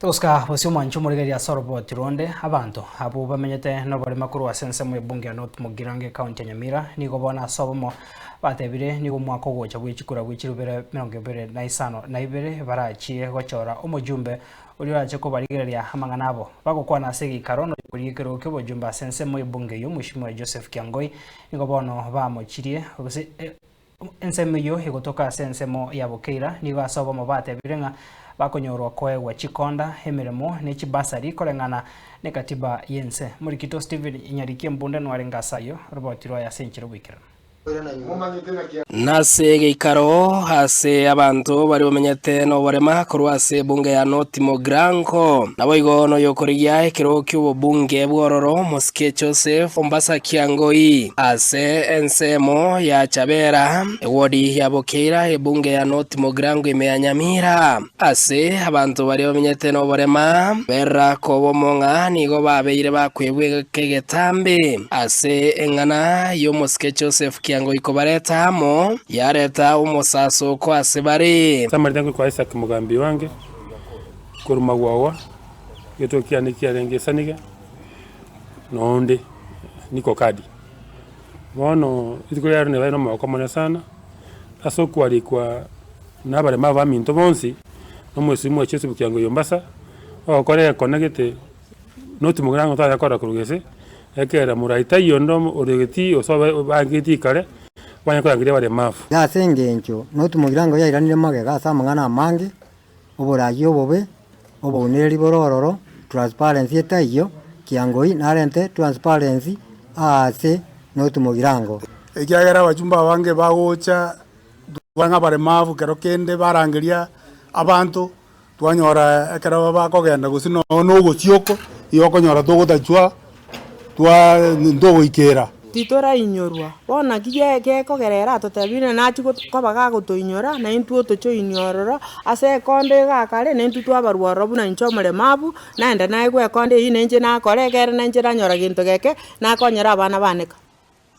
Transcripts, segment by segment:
Togosika bosio omwancho omorigereria ase oroboti ronde, abanto abwo bamenyete noborema korwa ase ensemo y'ebunge ya North Mugirango ekaunti ya Nyamira nigo bono ase obomo batebire nigo omwaka ogocha bwe chikura bwe chirubere 25 barachie gochora omojumbe oria orache kobarigereria amang'ana abo. Bagokwana ase egeikaro noyokoria ekerogo ki'obojumbe ase ensemo y'ebunge eyio Mweshimiwa Joseph Kiangoi nigo bono bamochirie gose Ensemo eyio egotoka ase ensemo ya Bokeira nigo ase obomo batebire ng'a bakonyorwa koegwa chikonda, emeremo ne chibasari koreng'ana nekatiba y'ense. Morikito Stephen Nyariki Embunde nwarenge ase ayio, roboti rwaye ase enchera oboikeranu. Nase egeikaro ase abanto baria bamenyete noborema korwa ase ebunge ya North Mogrango. Naboigo noyokorigia ekerogo ki'obobunge bw'ororo Mosike Joseph Ombasa Kiangoi ase ensemo ya Chabera, ewodi ya Bokeira, ebunge ya North Mogrango ime ya Nyamira. Ase abanto baria bamenyete noborema, berera kobomo ng'a nigo babeire bakwebwa egetambe ase eng'ana y'omosike Joseph Kiangoi kobareta amo, yareta omosasoko ase bare. Ase amarieta kwa Isaac Mugambi Oange, korwa Magwagwa, egetuo kiane kiarenge Esanige, na onde Niko Kadi. Bono rituko riaye riaye nomogoko omonene sana, ase okwarikwa na abarema abaminto bonsi, na omwesimiwa Joseph Kiangoi Ombasa, ogokora egekone gete notimokera ng'a tonyare korora korwa gese, ekero morai taiyo onde ore getii gose obe bangeti kare, banye korangeria abaremafu. Ase engencho notimokera ng'a yairanire magega ase amang'ana amange, oboraai obobe, obounereri bore ororo, transparency etaiyo, kiangoi narente transparency aase notumogirango. Ekiagera abachumba abange bagocha ng'a abaremavu kero kende barangeria abanto, twanyora ekero bakogenda gose nonye na ogochia oko, igo okonyora togotachwa twa ntogoikera. Titorainyorwa. Bono naki gekogera ere atotebie ng'a nachie koba gagotoinyora, na intwe otochoinie ororo, ase ekonda iga akare, na intwe twabarwa ororo buna inche omoremabu, naende naegwe ekonda eyio na inche nakora ekere na inche nanyora gento geke, nakonyera abana bane ka.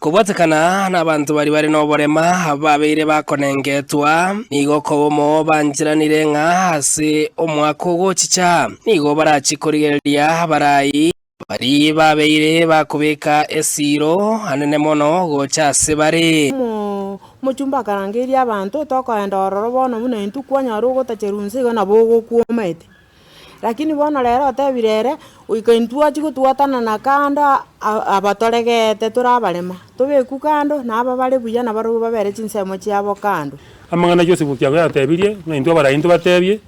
Kobwatekana nabanto baria bare noborema abwo babeire bakonengetwa, nigo kobomo bancheranire ng'a ase omwaka ogochicha nigo barachie korigereria abarai Baria babeire bakobeka esiiro anene mono gocha ase bare. Omochumba akarangeiria abanto, Tokoenda ororo bono buna intwe kwanyora ogotacherwa inse igo nabo ogokwa omaete. Lakini bono rero otebire ere, goika intwe achie gotwatanana kando abatoregete tore abarema, tobekwe kando, na aba bare buya nabarobwo babere chinsemo chiabo kando. Amang'ana Joseph Kiago yatebirie, ng'a intwe abarai ntobatebie,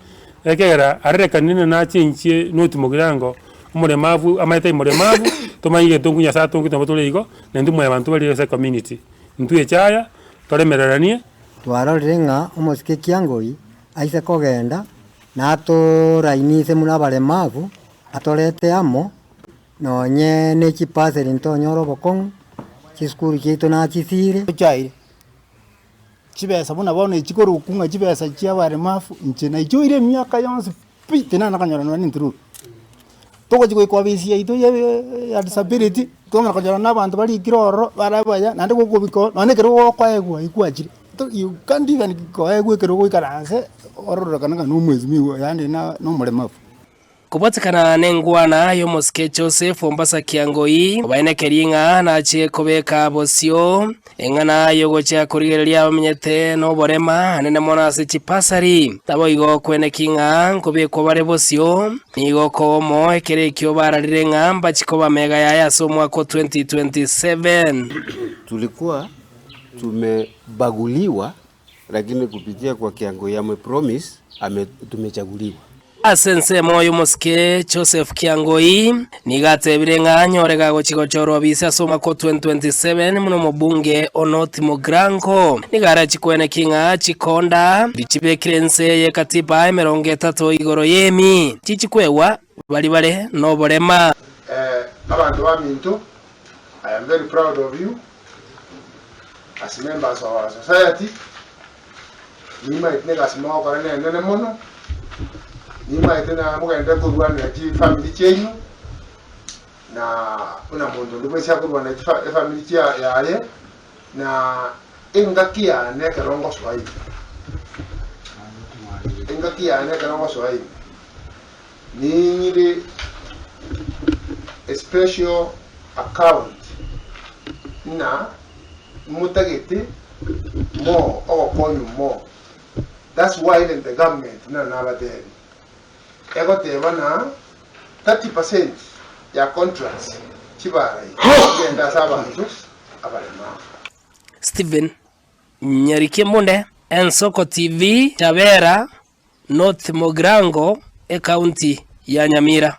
ekegera arerekanire nachinchie notimogirango Omoremavu, amaete aye moremavu, tomanye egento nku Nyasaye atongete nabo tore igo, na intwe mwanyabanto bare ase ecommunity. Intwe echaya, toremereranie. Twarorire ng'a omosike kiangoi aise kogenda, natorainise buna abaremavu, atorete amo, nonye ne chipaseri ntonyore obokong'u, chisukuru chiaito nachisire. Chiaire chibesa buna bono echi korokwa ng'a chibesa chia abaremafu, inche naichoire emiaka yonsi Pi! Tinana konyora nonya nentururu. Togochia goika ofisi yaito ya ya disability, twamanya konyora na abanto barikire ororo bare abaya, naende gokobika oo nonya ekero gokoegwa ikwachire. To you can't even koegwa ekero ogoikaranse ororekane ng'a nomwesimiwa yaani na nomoremafu. Kobwatekana nengwana y'omosike Joseph Ombasa Kiangoi, obaenekerie ng'a nachie kobeka bosio Eng'ana y'ogochia korigereria abamenyete noborema anene mono ase chipasari, naboigo kweneki ng'a nkobekwa bare bosio, nigo kobomo ekero ekio bararire ng'a mbachie koba mega yaye ase omwaka o 2027. Tulikuwa tumebaguliwa Lakini kupitia kwa kiango ya amepromise ame tumechaguliwa. Ase ensemo y'omosike Joseph Kiangoi nigo atebire ng'a anyore gagochia gochorwa obisi ase omwaka o 2027 buna omobunge o North Mugirango. Nigo arachie koenekia ng'a chikonda chibekire inse y'ekatiba emerongo etato igoro y'emi chichikwegwa baria bare noborema. Abanto baminto, I am very proud of you. As members of our society, nimaete negasi mogokora nenene mono, nimaete na mogenderere korwanera chifamiri chiaino, na buna monto onde bwensi akorwanera chifa efamiri chia yaye, na engaki yane ekero ngosoa ime, engaki yane ekero ngosoa ime. Ninyire a special account ng'a motagete more ogokonywa more. That's why even the government buna nabatebi egoteba ng'a 30% ya contracts chibarai chigende ase abanto abaremafu. Stephen Nyariki Munde, Ensoko TV, Chabera, North Mugirango, Ekaunti ya Nyamira.